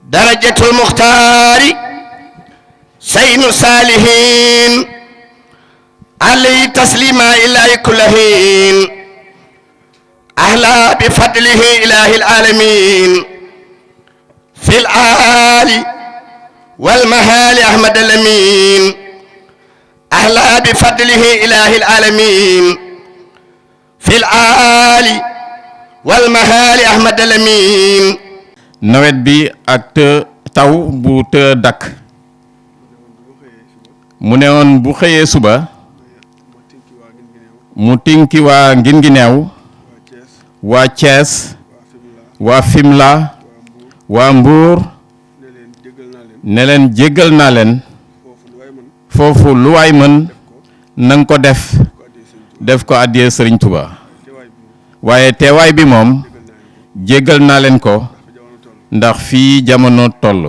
درجة المختار سين صالحين علي تسليما إلهي كل حين أهلا بفضله إله العالمين في الآل والمهال أحمد الأمين أهلا بفضله إله العالمين في الآل والمهال أحمد الأمين. nawet bi ak taw bu dakk mu ne woon bu xëyee suba mu tinki waa Ngingineew waa Thiès waa Fimela waa Mbour ne leen jéggal naa leen foofu lu waay mën nanga ko def ko àddiyee Sëriñ Tuba waaye teewaay bi moom jéggal naa leen ko ndax fii jamono toll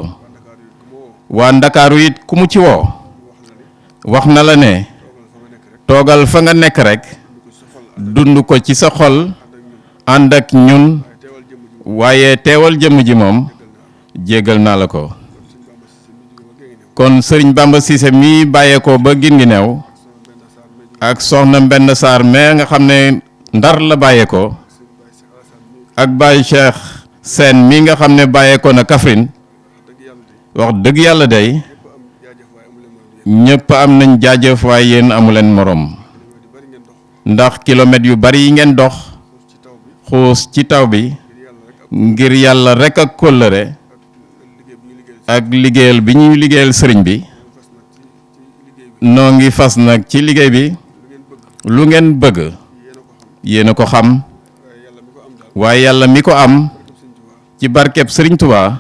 waa Ndakaaru it ku mu ci woo wax na la ne toogal fa nga nekk rek dund ko ci sa xol ànd ak ñun waaye teewal jëmm ji moom jéggal naa la ko. kon Sëriñ Bamba Cissé mi bàyyeekoo ba Guinguinéo ak soxna Mbenn Sarr mais nga xam ne Ndar la bàyyeekoo ak Baye Cheikh Sène mi nga xam ne bàyyeekoo na Kaffrine wax dëgg yàlla day ñëpp am nañ jaajëf waaye yéen amu leen morom ndax kilomètres yu bari yi ngeen dox xuus ci taw bi ngir yàlla rek ak kóllëre ak liggéeyal bi ñuy liggéeyal sëriñ bi noo ngi fas nag ci liggéey bi lu ngeen bëgg yéen a ko xam waaye yàlla mi ko am ci barkeb Sëriñ Tuba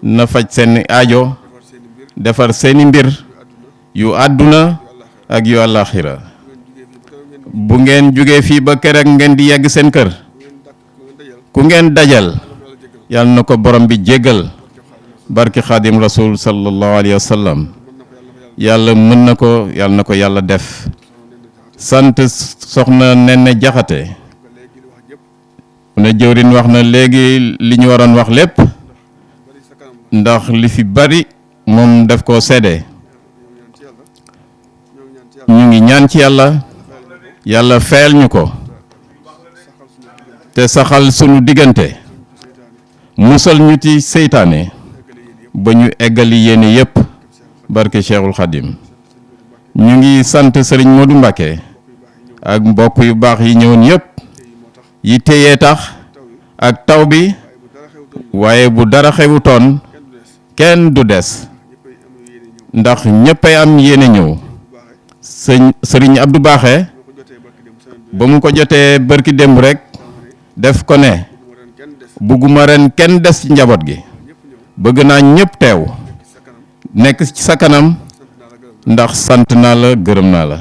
na faj seeni aajo defar seeni mbir yu àdduna ak yu àllaaxira bu ngeen jógee fii ba kër ak ngeen di yegg seen kër ku ngeen dajal yàlla na ko borom bi jéggal barki Xaadim Rasul sallallahu alayhi wa sallam yàlla mën na ko yàlla na ko yàlla def sant soxna Nene Jaxate mu ne jëwriñ wax na léegi li ñu waroon wax lépp ndax li fi bari moom daf koo seede ñu ngi ñaan ci yàlla feyal ñu ko te saxal sunu diggante musal ñu ci seytaane ba ñu eggali yéene yépp barke Cheikhul Khadim ñu ngi sant Sëriñ Modou Mbacké ak mbokk yu baax yi ñëwoon yépp yi téyee tax ak taw bi waaye bu dara xewutoon kenn du des ndax ñëppay am yéene ñëw Sëriñ Abdou Baaxe ba mu ko jotee bërki démb rek def ko ne bugguma ren kenn des ci njaboot gi bëgg naa ñëpp teew nekk ci sa kanam ndax sant naa la gërëm naa la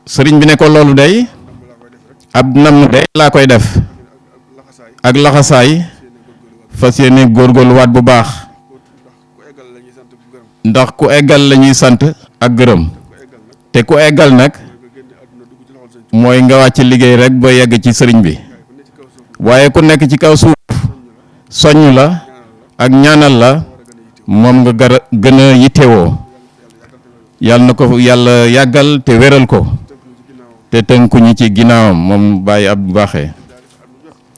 sëriñ bi ne ko loolu day ab nam day laa koy def ak laxasaay fas yéene góorgóorluwaat bu baax ndax ku eggal la ñuy sant ak gërëm te ku eggal nag mooy nga wàcc liggéey rek ba yegg ci sëriñ bi waaye ku nekk ci kaw suuf soññ la ak ñaanal la moom nga gën a yittewoo yàlla na ko yàlla yàggal te wéral ko te tënku ñi ci ginnaawam moom Baye Abdou Baaxe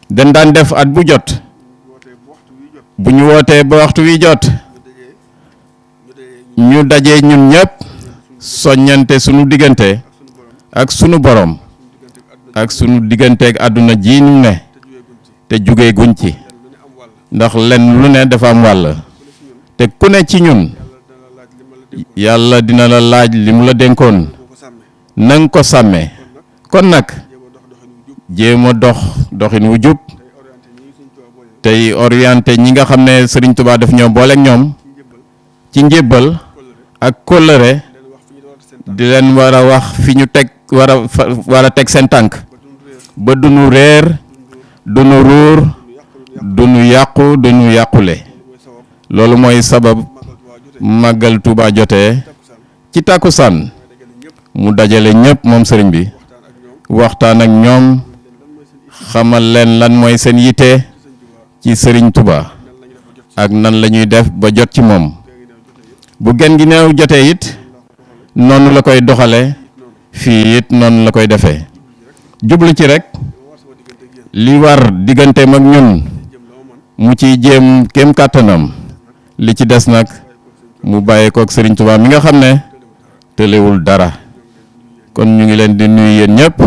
dañ daan def at bu jot bu ñu wootee ba waxtu wi jot ñu daje ñun ñëpp soññante sunu diggante ak sunu borom ak sunu digganteeg àdduna ji ñu ne te jugee guñ ci ndax lenn lu ne dafa am wàll te ku ne ci ñun yàlla dina la laaj li mu la dénkoon na nga ko sàmmee kon nag jéem a dox doxin wu jub tey orienté ñi nga xam ne Sëriñ Tuubaa daf ñoo booleeg ñoom ci njébbal ak kóllëre di leen war a wax fi ñu teg war a teg seen tànk ba du nu réer du nu ruur du nu yàqu du nu yàqule loolu mooy sabab màggal Tuuba jotee ci tàkkusaan mu dajale ñëpp moom sëriñ bi waxtaan ak ñoom xamal leen lan mooy seen yitte ci Serigne Touba ak nan la ñuy def ba jot ci moom bu gen gi neew jotee it noonu la koy doxale fii it noonu la koy defee jublu ci rek li war digganteem ak ñun mu ciy jéem kéem kàttanam li ci des nag mu bàyyee kook Serigne Touba mi nga xam ne tëlewul dara kon ñu ngi leen di nuyu yéen ñëpp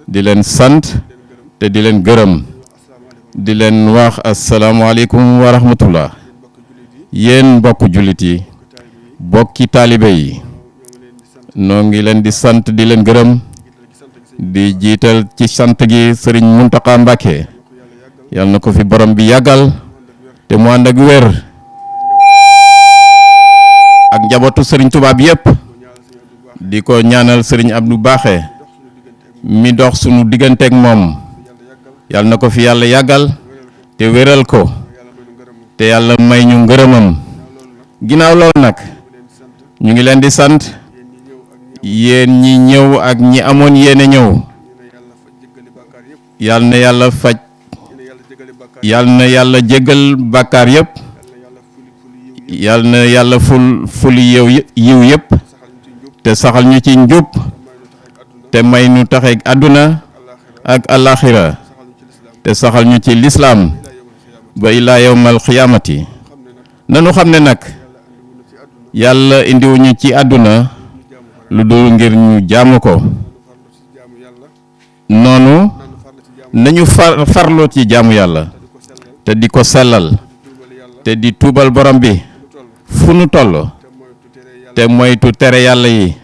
di leen sant te di leen gërëm di leen wax asalaamaaleykum wa rahmatullah yéen mbokku jullit yi bokki taalibe yi noo ngi leen di sant di leen gërëm di jiital ci sant gi Serigne Mountakha Mbacké yal na ko fi borom bi yàggal te mu ànd ak wér ak njabootu Serigne Touba bi yëpp di ko ñaanal Serigne Abdou Baaxe mi dox sunu digganteeg moom yal na ko fi yàlla yàggal te wéral ko te yàlla may ñu ngërëmam ginnaaw loolu nag ñu ngi leen di sant yéen ñi ñëw ak ñi amoon yéene ñëw yal na yàlla faj yal na yàlla jéggal bàkkaar yëpp yal na yàlla fuli yiw yëpp te saxal ñu ci njub te may ñu taxeeg àdduna ak alaxira te saxal ñu ci lislaam ba ilaa yawmal xiyaamati nanu xam ne nag yàlla indiwuñu ci àdduna lu dul ngir ñu jaamu ko noonu nañu farlu ci jaamu yàlla te di ko sellal te di tuubal borom bi fu nu toll te moytu tere yàlla yi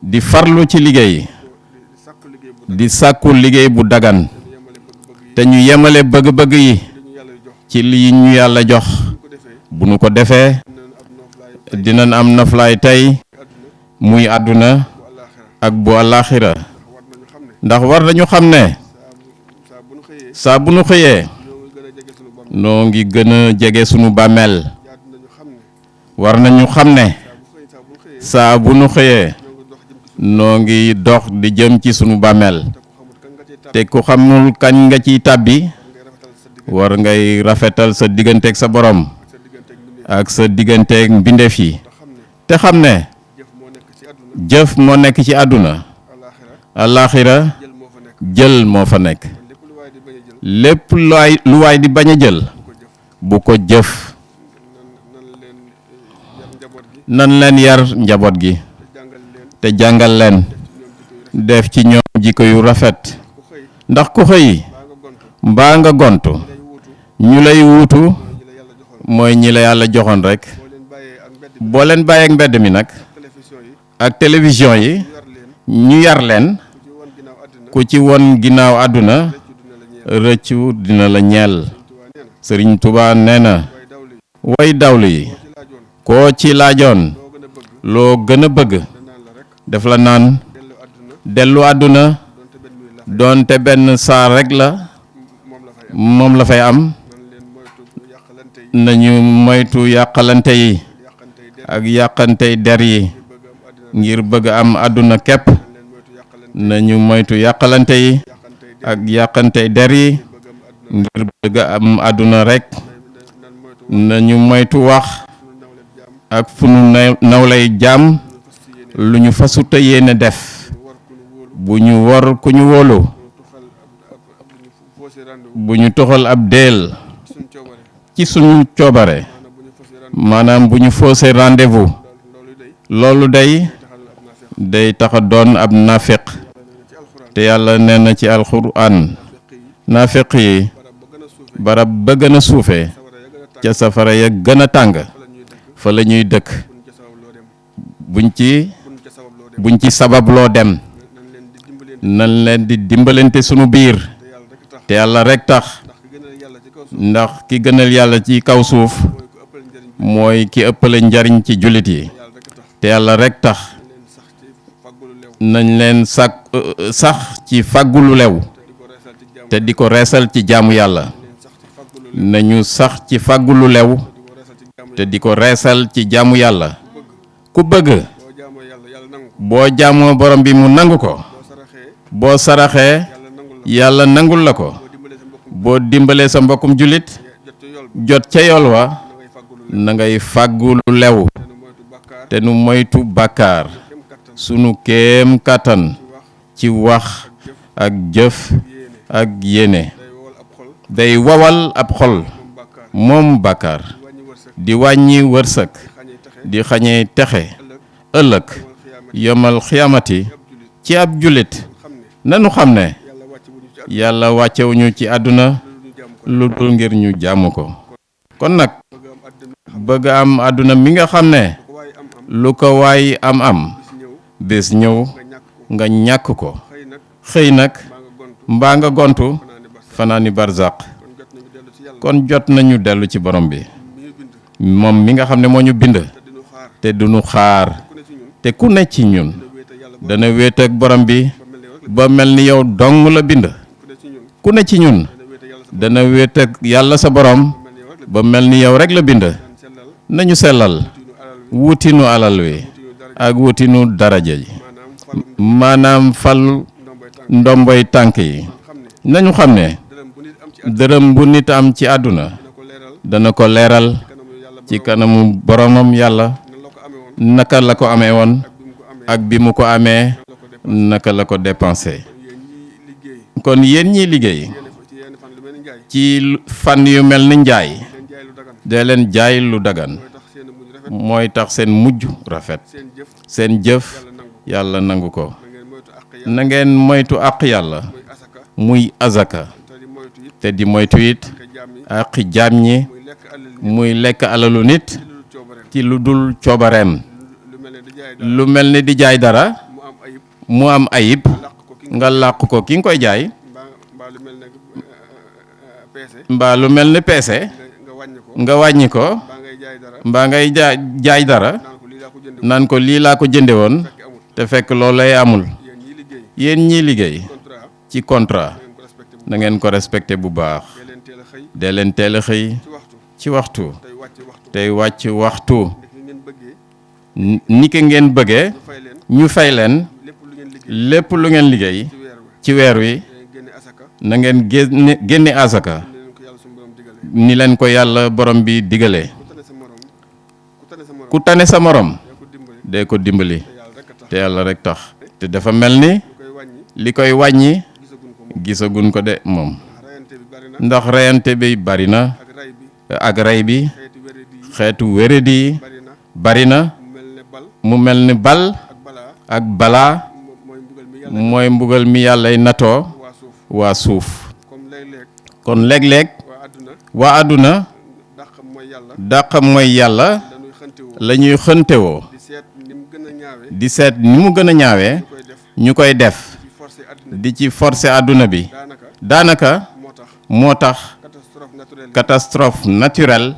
di farlu ci liggéey di sàkku liggéey bu dagan te ñu yemale bëgg-bëgg yi ci li ñu yàlla jox bu nu ko defee dinañ am noflaay tey muy àdduna ak bu àllaaxira ndax war nañu xam ne saa bu nu xëyee noo ngi gën a jege sunu bàmmeel war nañu xam ne saa bu nu xëyee noo ngi dox di jëm ci sunu bàmmeel te ku xamul kañ nga ciy tàbbi war ngay rafetal sa digganteeg sa borom ak sa digganteeg mbindeef yi te xam ne jëf moo nekk ci àdduna alaaxira jël moo fa nekk lépp lu waay di bañ a jël bu ko jëf nan leen yar njaboot gi te jàngal leen def ci ñoom jikko yu rafet ndax ku xëy mbaa nga gontu ñu lay wuutu mooy ñi la yàlla joxoon rek boo leen bàyyee ak mbedd mi nag ak télévision yi ñu yar leen ku ci won ginnaaw àdduna rëccu dina la ñeel Sëriñ Tuubaa nee na way dawlu yi koo ci laajoon loo gën a bëgg def la naan dellu àdduna doonte benn saar rek la moom la fay am nañu moytu yàqalante yi ak yàqantey der yi ngir bëgg am àdduna képp nañu moytu yàqalante yi ak yàqantey der yi ngir bëgg am àdduna rek nañu moytu wax ak fu nu nawlay jaam lu ñu fasuta yéene def bu ñu wor ku ñu wóolu bu ñu toxal ab deel ci suñu coobare maanaam bu ñu faussé rendez-vous loolu day taxa doon ab nafiq te yàlla nee na ci alxuraan nafiq yi barab ba gën a suufee ca safara ya gën a tàng fa la ñuy dëkk buñ ci sabab loo dem nan leen di dimbalante sunu biir te yàlla rek tax ndax ki gënal yàlla ci kaw suuf mooy ki ëppale njariñ ci jullit yi te yàlla rek tax nañ leen sax ci fàggulu lew te di ko reesal ci jaamu yàlla nañu sax ci fàggulu lew te di ko reesal ci jaamu yàlla ku bëgg boo jaamoo borom bi mu nangu ko boo saraxee yàlla nangul la ko boo dimbalee sa mbokkum jullit jot ca yool wa na ngay fàggu lu lew te nu moytu bàkkaar sunu kéem kàttan ci wax ak jëf ak yéene day wawal ab xol moom bàkkaar di wàññi wërsëg di xañee texe ëllëg yomal xiyaamati ci ab jullit nanu xam ne yàlla wàccewuñu ci àdduna lu dul ngir ñu jaamu ko kon nag bëgg am àdduna mi nga xam ne lu ko waay am bés ñëw nga ñàkk ko xëy nag mbaa nga gontu fanaani barzaq kon jot nañu dellu ci borom bi moom mi nga xam ne moo ñu bind te duñu xaar te ku ne ci ñun dana wéet ak borom bi ba mel ni yow dong la bind ku ne ci ñun dana wéet ak yàlla sa borom ba mel ni yow rek la bind nañu sellal wutinu alal wi ak wutinu daraja ji maanaam fal ndomboy tànk yi nañu xam ne dërëm bu nit am ci àdduna dana ko leeral ci kanamu boromam yàlla naka la ko amee woon ak bi mu ko amee naka la ko dépensé kon yéen ñi liggéey ci fan yu mel ni njaay dee leen jaay lu dagan mooy tax seen mujj rafet seen jëf yàlla nangu ko na ngeen moytu àq yàlla muy azaka te di moytu it àqi jaam ñi muy lekk alalu nit ci lu dul coobareem lu mel ni di jaay dara mu am ayib nga làq ko ki nga koy jaay mbaa lu mel ni peese nga wàññi ko mbaa ngay jaay dara naan ko lii laa ko jënde woon te fekk loolay amul yéen ñii liggéey ci contrat na ngeen ko respecté bu baax dee leen teel a xëy ci waxtu tey wàcc waxtu ni ko ngeen bëggee ñu fay leen lépp lu ngeen liggéey ci weer wi na ngeen génne asaka ni leen ko yàlla borom bi digalee ku tane sa morom dee ko dimbali te yàlla rek tax te dafa mel ni li koy wàññi gisagun ko de moom ndax reyante bi bari na ak rey bi xeetu wéradi yi bari na mu mel ni bal ak balaa mooy mbugal mi yàllay natoo waa suuf kon léeg-léeg waa àdduna dàq mooy yàlla la ñuy xëntewoo di seet ni mu gën a ñaawee ñu koy def di ci forcer àdduna bi daanaka moo tax catastrophe naturelle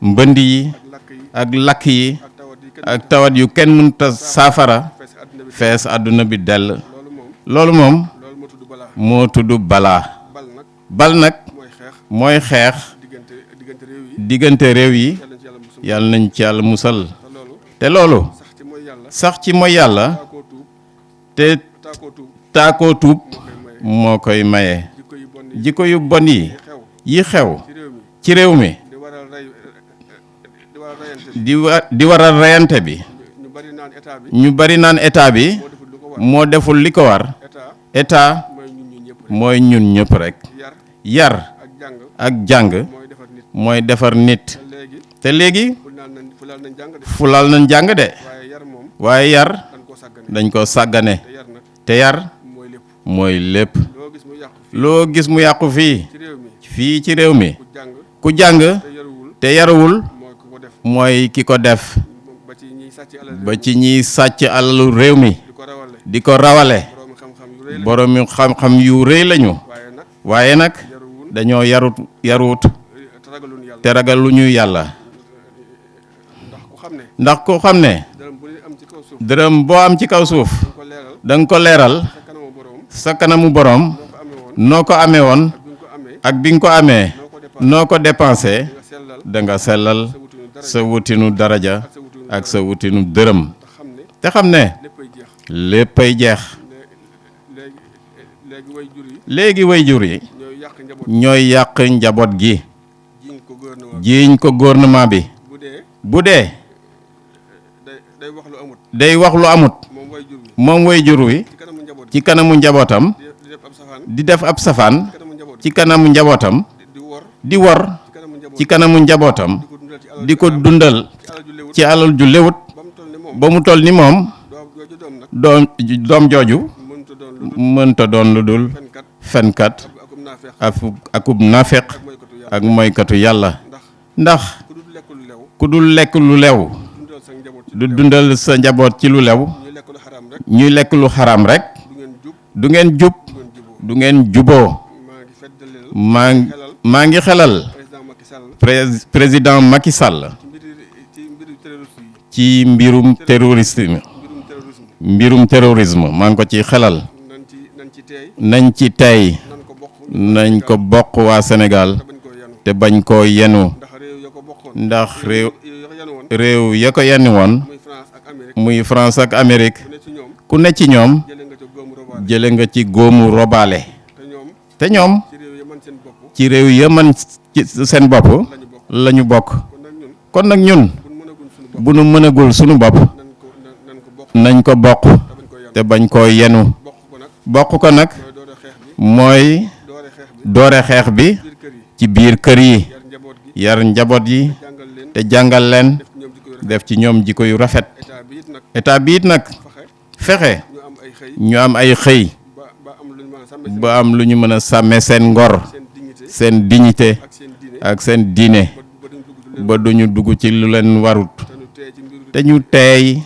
mbënd yi ak lakk yi ak tawat yu kenn mënta saafara fees àdduna bi dell loolu moom moo tudd balaa bal nag mooy xeex diggante réew yi yàlla nañ ci yàlla musal te loolu sax ci mooy yàlla te taakoo tuub moo koy maye jikko yu bon yi xew ci réew mi di waral reyante bi ñu bari naan état bi moo deful li ko war état mooy ñun ñëpp rek yar ak jàng mooy defar nit te léegi fulal nañ jàng de waaye yar dañ ko sàggane te yar mooy lépp loo gis mu yàqu fii ci réew mi ku jàng te yaruwul mooy ki ko def ba ci ñiy sàcc alalu réew mi di ko rawale boroomi xam-xam yu rëy lañu waaye nag dañoo yaruut te ragaluñu yàlla ndax ko xam ne dërëm boo am ci kaw suuf da nga ko leeral sa kanamu borom noo ko amee woon ak bi nga ko amee noo ko dépensé da nga sellal sa wutinu daraja ak sa wutinu dërëm te xam ne léppay jeex léegi way jur yi ñooy yàq njaboot gi jiiñ ko gouvernement jiiñ ko gouvernement bi bu dee day wax lu amut day wax lu amut moom way jur wi ci kanamu njabootam di def ab safaan ci kanamu njabootam di wor ci kanamu njabootam di ko dundal ci alal ju lewut ba mu toll ni moom doom jooju mënta doon lu dul fenkat akub naafeq ak moykatu yàlla ndax ku dul lekk lu lew du dundal sa njaboot ci lu lew ñuy lekk lu xaraam rek du ngeen jub du ngeen juboo maa ngi xelal président Macky Sall ci mbirum terrorisme maa ngi ko ci xelal nañ ci tey nañ ko bokk waa Sénégal te bañ koo yenu ndax réew ya ko yenni woon muy France ak Amérique ku ne ci ñoom jële nga ci góomu robaale te ñoom ci réew ya man ci seen bopp la ñu bokk kon nag ñun bu nu mënagul sunu bopp nañ ko bokk te bañ koo yenu bokk ko nag mooy doore xeex bi ci biir kër yi yar njaboot yi te jàngal leen def ci ñoom jikko yu rafet état bi it nag fexe ñu am ay xëy ba am lu ñu mën a sàmmee seen ngor seen dignité ak seen diine ba duñu dugg ci lu leen warut te ñu teey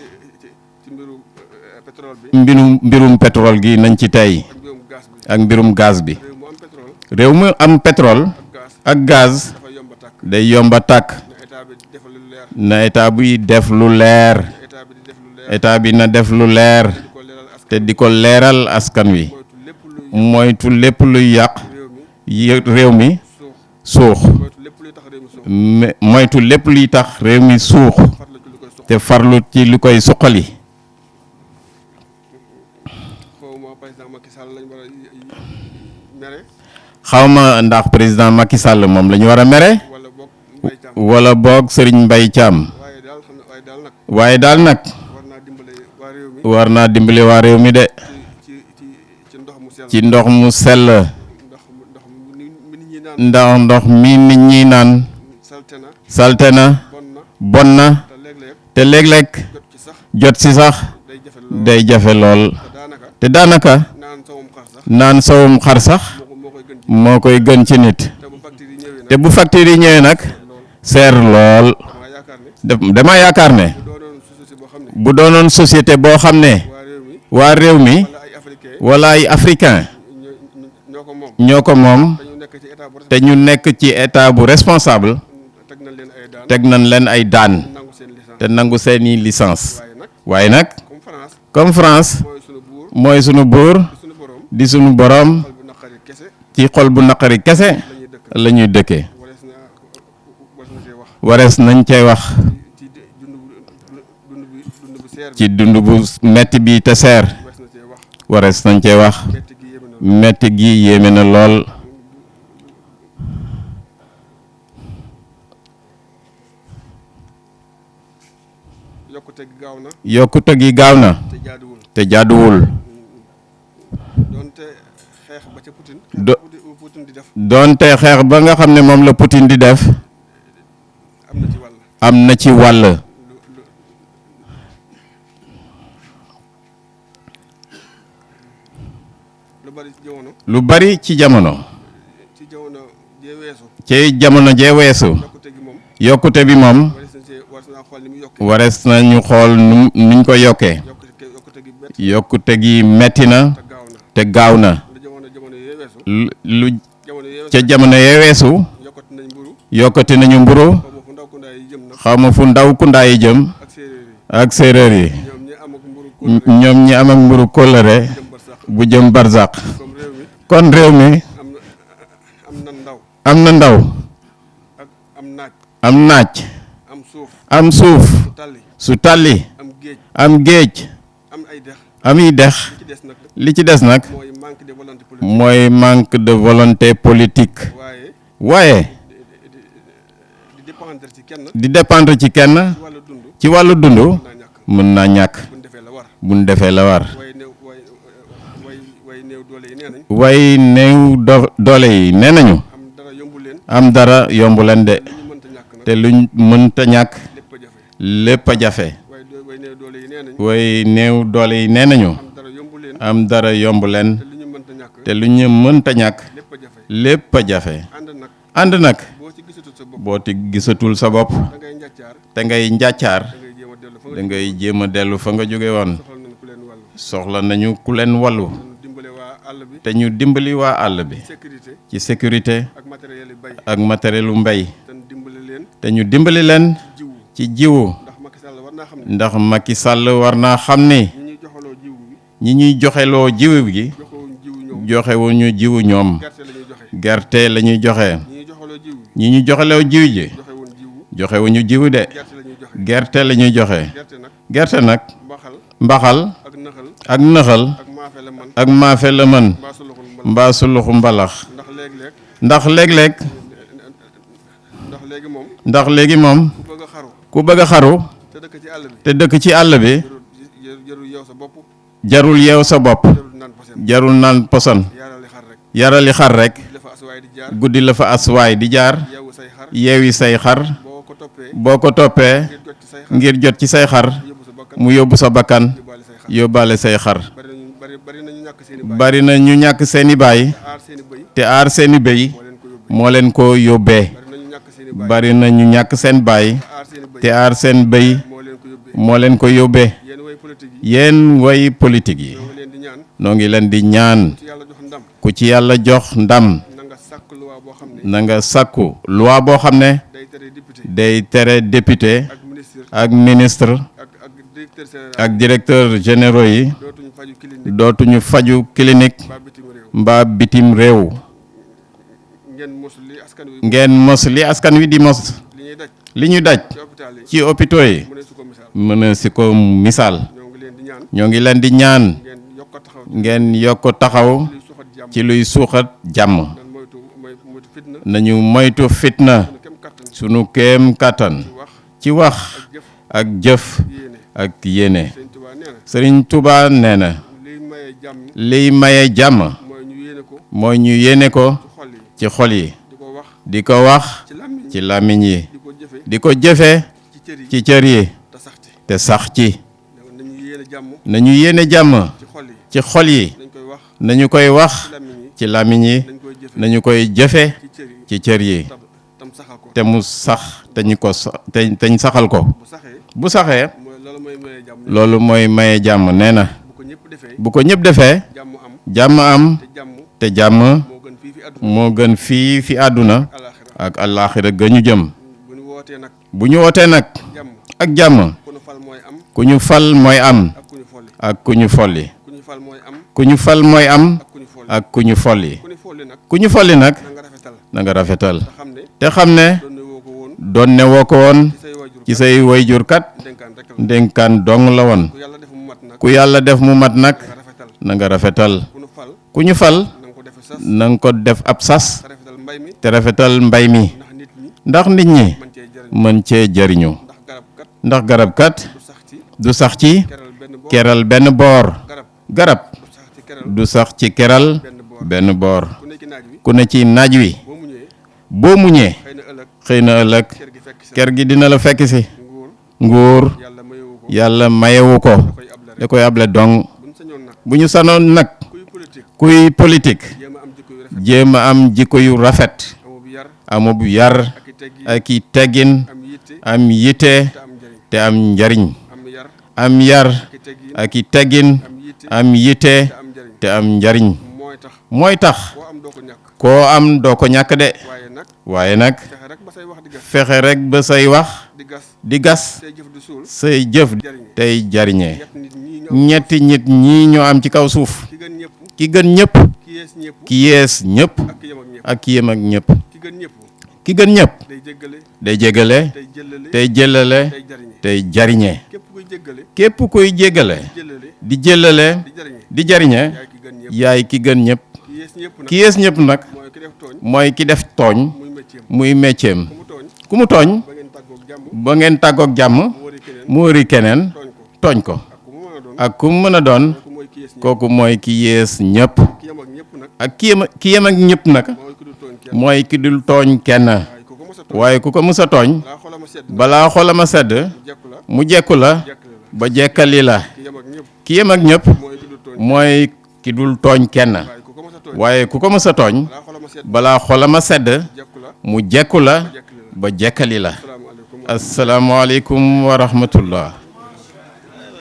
mbirum pétrole gi nañ ci teey ak mbirum gaz bi réew mu am pétrole ak gaz day yomba tàkk na état bi def lu leer état bi na def lu leer te di ko leeral askan wi moytu lépp luy yàq réew mi suux moytu lépp luy tax réew mi suux te farlu ci lu koy suqali xawma ndax président Macky Sall moom la ñu war a mere wala boog Serigne Mbaye Thiam waaye daal nag war naa dimbali waa réew mi de ci ndox mu sell ndax ndox mi nit ñi naan salte na bon na te léeg-léeg jot si sax day jafe lool te daanaka naan sawum xar sax moo koy gën ci nit te bu facture yi ñëwee nag seer lool dama yaakaar ne bu doonoon société boo xam ne waa réew mi wala ay africain ñoo ko moom te ñu nekk ci état bu responsable teg nañ leen ay daan te nangu seeni licence waaye nag comme France mooy sunu buur di sunu boroom ci xol bu naqari kese la ñuy dëkkee warees nañ cay wax ci dund bu metti bi te seer warees nañ cay wax metti gi yéeme na lool yokkute gi gaaw na te jaaduwul doonte xeex ba nga xam ne moom la Poutine di def am na ci wàll lu bari ci jamono ci jamono jee weesu yokkute bi moom warees nañu xool nuñ ko yokkee yokkute gi metti na te gaaw na lu ca jamono yee weesu yokkati nañu mburu xawma fu ndaw kundaa yi jëm ak séeréer yi ñoom ñi am ak mburu kóllëre bu jëm barzak kon réew mi am na ndaw am naaj am suuf su tàlli am géej am i dex li ci des nag mooy manque de volonté politique. mooy manque de volonté politique. waaye di dépendre ci kenn. di dépendre ci kenn ci wàllu dund. ci wàllu dund naa ñàkk. mën naa ñàkk buñ defee la war. buñ defee la war. way néew doole yi nee nañ. way néew doole yi nee nañu am dara yombu leen. am dara yomb leen de li ñu mënta ñàkk nag. te luñ mënta ñàkk lépp a jafe. lépp a jafe. way néew doole yi nee nañ. way néew doole yi nee nañu am dara yombu leen. am dara yomb leen te li ñu mënta ñàkk. te lu ñu mënta ñàkk lépp a jafe. lépp a jafe. ànd nag. ànd nag boo ci gisatul sa bopp. boo ti gisatul sa bopp da ngay njàccaar. te ngay njàccaar da ngay jéem da ngay jéem a dellu fa nga. a dellu fa nga jóge woon. soxla nañ ku leen soxla nañu ku leen wallu wàllu. ñu dimbale waa àll bi. te ñu dimbali waa àll bi sécurité. ci sécurité ak matériel yi bay. ak matériel u mbay te ñu dimbale leen. te ñu dimbali leen jiwu. ci jiwu ndax Macky Sall war naa xam ne. ndax Macky Sall war naa xam ni ñi ñuy joxaloo jiwu bi. ñi ñuy joxeloo jiwu gi joxewuñ jiwu ñoom. joxewuñu jiwu ñoom gerte la ñuy joxe. gerte la ñuy joxe ñi ñuy joxaloo jiwu bi. ñi ñu joxeloo jiwu ji joxewuñ jiwu. joxewuñu jiwu de gerte la ñuy joxe. gerte la ñuy joxe gerte nag. gerte nag mbaxal. mbaxal ak naxal. ak nëxal ak maafe la man. ak maafe la mën mbaa su loxol mbal. mbaa suluxu mbalax ndax léeg-léeg. ndax léeg-léeg ndax léegi moom. ndax léegi moom ku bëgg a xaru. ku bëgg a xaru te dëkk ci àll bi. te dëkk ci àll bi jarul yow sa bopp. jarul yeew sa bopp jarul naan posen. jarul naan poson yaarali xar rek. yarali xar rek di la fa aswaay di jaar. guddi la fa aswaay di jaar yeewu say xar. yeewi say xar boo ko toppee. boo ko toppee ngir jot ci say xar. ngir jot ci say xar yóbbu sa bakkan. mu yóbbu sa bakkan yóbbaale say xar. yóbbaale say xar bari na ñu ñàkk seen i baay. bari na ñu ñàkk seeni baay te aar seen i bëy. te aar seeni béy moo leen ko yóbbee. moo leen ko yóbbee bari na ñu ñàkk seen i baay. bari na ñu ñàkk seen baay te aar seen i bëy. te aar seen béy moo leen ko yóbbee. moo leen ko yóbbee yéen way politique yi. yéen way politique yi ñoo ngi leen di ñaan. noo ngi leen di ñaan ci yàlla jox ndam. ku ci yàlla jox ndam na nga sàkk loi boo xam ne. na nga sàkku loi boo xam ne day tere député. day tere député ak ministre. ak ministre ak directeur général. ak directeur généraux yi dootuñu faju clinique. dootuñu faju clinique ba bitim réew. mbaa bitim réew ngeen mos li askan wi. ngeen mos li askan wi di mos li ñuy daj. li ñu daj ci hôpital yi. ci hôpitaux yi mu ne su ko misaal. mën a si ko misaal ñoo ngi leen di ñaan. ñoo ngi leen di ñaan ngeen yokk a taxaw. ngeen yokk taxaw luy suxat jàmm. ci luy suuxat jàmm nan moytu fitna. nañu moytu fitna suñu kem kattan. sunu kéem kàttan wax ci wax ak jëf. ak jëf yéene. ak yéene Sëñ Tuubaa nee na. Sëriñ Tuubaa nee na liy maye jàmm. liy maye jàmm mooy ñu yéene ko. mooy ñu yéene ko ci xol yi. ci xol yi di ko wax. di ko wax ci làmmiñ ci làmmiñ yi di ko jëfe. di ko jëfe ci cër yi. ci cër yi te sax ci. te sax ci nañu yéene jàmm. nañu yéene jàmm ci xol yi. ci xol yi dañ koy wax. nañu koy wax ci làmmiñ yi. ci làmmiñ yi dañ koy jëfe. nañu koy jëfe ci cër yi. ci cër yi tam saxal ko. te mu sax te ñu ko teñ saxal ko bu saxee. bu saxee mooy loolu mooy maye jàmm. loolu mooy maye jàmm nee na bu ko ñëpp defee. bu ko ñëpp defee jàmm am. jàmm am te jàmm. te jàmm moo gën fii fi àdduna. moo gën fii fi àdduna alaaxira. ak àllaaxira ga ñu jëm bu ñu wootee nag. bu ñu wootee nag jàmm. ak jàmm ku ñu fal mooy am. ku ñu fal mooy am ak ku ñu folli. ak ku ñu folli ku ñu fal mooy am. ku ñu fal mooy am ak ku ñu folli. ak ku ñu folli ku ñu folli nag. ku ñu folli nag na nga rafetal. na nga rafetal te xam ne. te xam ne doon na woo ko woon. doon ne woo ko woon ci say waajur. ci say wayjur kat dénkaan rek la. ndénkaan dong la woon ku yàlla def mu mat nag. ku yàlla def mu mat nag nga rafetal. na nga rafetal ku ñu fal. ku ñu fal na nga ko defe sas. na nga ko def ab sas te rafetal mbay mi. te rafetal mbay mi ndax nit ñi. ndax nit ñi man cee jëriñ. mën cee jëriñu ndax garab kat. ndax garab kat du sax ci. du sax ci keral benn boor. keral benn boor garab. garab du sax ci keral. du sax ci keral benn boor. benn boor ku nekk naaj wi. ku ne ci naaj wi boo mu ñëwee. boo muñee xëy na ëllëg. xëy na ëllëg kër gi fekk si. ker gi dina la fekk si nguur. nguur yàlla mayewu ko. yàlla mayewu ko da koy able da rek. koy able dong bu ñu sañoon nag. bu ñu sanoon nag kuy politique. kuy politique jéem a am jikko yu rafet. jéem a am jikko yu rafet amu bu yar. amub yar ak i teggi. ak i teggin am yitte. am yite te am te am njëriñ. njariñ am yar. am yar ak i teggi. ak i teggin am yitte. am yite te am njëriñ. te am njariñ mooy tax. mooy tax koo am doo ko ñàkk. koo am doo ko ñàkk de waaye nag. waaye nag fexe rek ba say wax di gas. fexe rek ba say wax di gas. di gas say jëf di suul. say jëf jariñ. tey jariñee ñett nit ñi ñoo. ñetti nit ñii ñoo am ci kaw suuf ki gën ñëpp. ki gën ñëpp ki yees ñëpp. ki yees ñëpp ak ki yem ak ñëpp. ak ki yem ak ñëpp ki gën ñëpp. ki gën ñëpp day jéggale day jéggale day jëllale tey jëllale day jariñe tey jariñe képp kuy jéggale képp kuy jéggale jëllale di jëllale di jariñe di jariñe yaay ki gën ñëpp yaay ki gën ñëpp ki yées ñëpp nag ki yées ñëpp nag mooy ki def tooñ mooy ki def tooñ muy métier muy métier ku mu tooñ ku mu tooñ ba ngeen tàggoog jàmm ba ngeen tàggoog jàmm mu wari keneen mu wëri keneen tooñ ko tooñ ko ak ku mu mën a doon ak ku mu mën a doon kooku mooy ki yées ñëpp kooku mooy ki yées ñëpp ki yem ak ñëpp nag ak ki yem ak ñëpp nag mooy ki dul tooñ kenn mooy ki dul tooñ kenn waaye ku ko mës a tooñ waaye ku ko mës a tooñ balaa xolam a sedd balaa xolam a sedd mu jekku la mu jekku la jekkale la ba jekkali la ki yem ak ñëpp ki yem ak ñëpp mooy ki dul tooñ mooy ki dul tooñ kenn waaye ku ko mës a tooñ waaye ku ko mës a tooñ balaa xolam a sedd balaa xolam a sedd jekku la mu jekku la jekkale la ba jekkali la asalaamaaleykum asalaamaaleykum wa rahmatullah